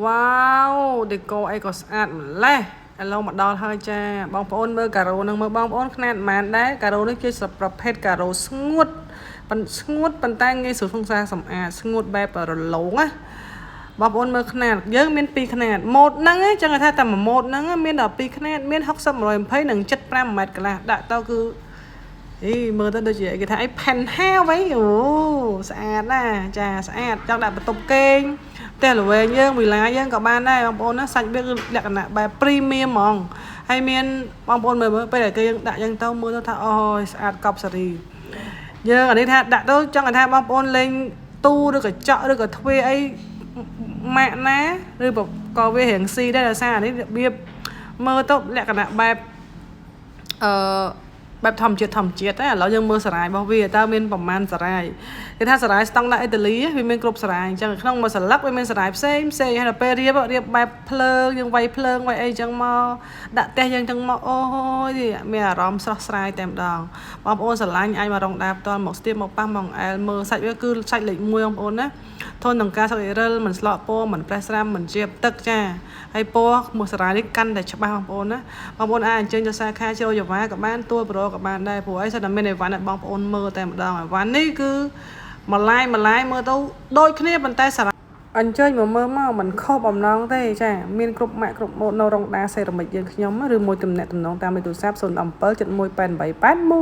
វ៉ាវដេកអីក៏ស្អាតម្លេះឥឡូវមកដល់ហើយចាបងប្អូនមើលការ៉ូនឹងមើលបងប្អូនខ្នាតប៉ុន្មានដែរការ៉ូនេះជាប្រភេទការ៉ូស្ងួតប៉ុន្តែស្ងួតប៉ុន្តែងាយស្រួលក្នុងការសម្អាតស្ងួតបែបរលោងណាបងប្អូនមើលខ្នាតយើងមាន2ខ្នាតម៉ូតហ្នឹងចឹងថាតែមួយម៉ូតហ្នឹងមានដល់2ខ្នាតមាន60 120និង75ម៉ែត្រកន្លះដាក់ទៅគឺ អីមើលទៅដូចជាគេថាអី penthouse អីអូស្អាតណាស់ចាស្អាតចង់ដាក់បន្ទប់គេងផ្ទះល្វែងយើងវិឡាយើងក៏បានដែរបងប្អូនណាសាច់វាគឺលក្ខណៈបែប premium ហ្មងហើយមានបងប្អូនមើលមើលពេលដែលគេយើងដាក់យើងទៅមើលទៅថាអូយស្អាតកប់សេរីយើងអានេះថាដាក់ទៅចង់ឲ្យថាបងប្អូនលេងទូឬក៏ចក់ឬក៏ទ្វារអីម៉ាក់ណាឬក៏វារៀងស៊ីដែរដោយសារអានេះរបៀបមើលទៅលក្ខណៈបែបអឺ បែបធម្មជាតិធម្មជាតិតែឥឡូវយើងមើលសារាយរបស់វាតើមានប្រមាណសារាយគេថាសារាយស្តង់ដារអ៊ីតាលីវាមានគ្រប់សារាយអញ្ចឹងក្នុងមួយសន្លឹកវាមានសារាយផ្សេងផ្សេងហើយដល់ពេលរៀបរៀបបែបភ្លើងយើងវាយភ្លើងវាយអីអញ្ចឹងមកដាក់ផ្ទះយើងអញ្ចឹងមកអូយមានអារម្មណ៍ស្រស់ស្រាយតែម្ដងបងប្អូនស្រឡាញ់អាចមករងដាផ្ទាល់មកស្ទាបមកប៉ះមកអែលមើលសាច់វាគឺសាច់លេខ1បងប្អូនណាធន់នឹងការសឹករិលមិនស្លក់ពណ៌មិនប្រេះស្រាំមិនជាបទឹកចាហើយពណ៌មួយសារាយនេះកាន់តែច្បាស់បងប្អូនណាបងប្អូនអាចអញ្ជើញទៅសាខាជ្រោយយ៉ាវ៉ាក៏បានទួលប្រូក៏បានដែរព្រោះអីសិតតែមានអីវ៉ាន់ឲ្យបងប្អូនមើលតែម្ដងអីវ៉ាន់នេះគឺម្លាយម្លាយមើលទៅដូចគ្នាប៉ុន្តែសារ៉ាអញ្ជើញមកមើលមកមិនខុសបំណងទេចាមានគ្រប់ម៉ាកគ្រប់ម៉ូដនៅរ៉ុងដាសេរ៉ាមិចយើងខ្ញុំឬមួយទំនាក់ទំនងតាមលេខទូរស័ព្ទ017 7188 1។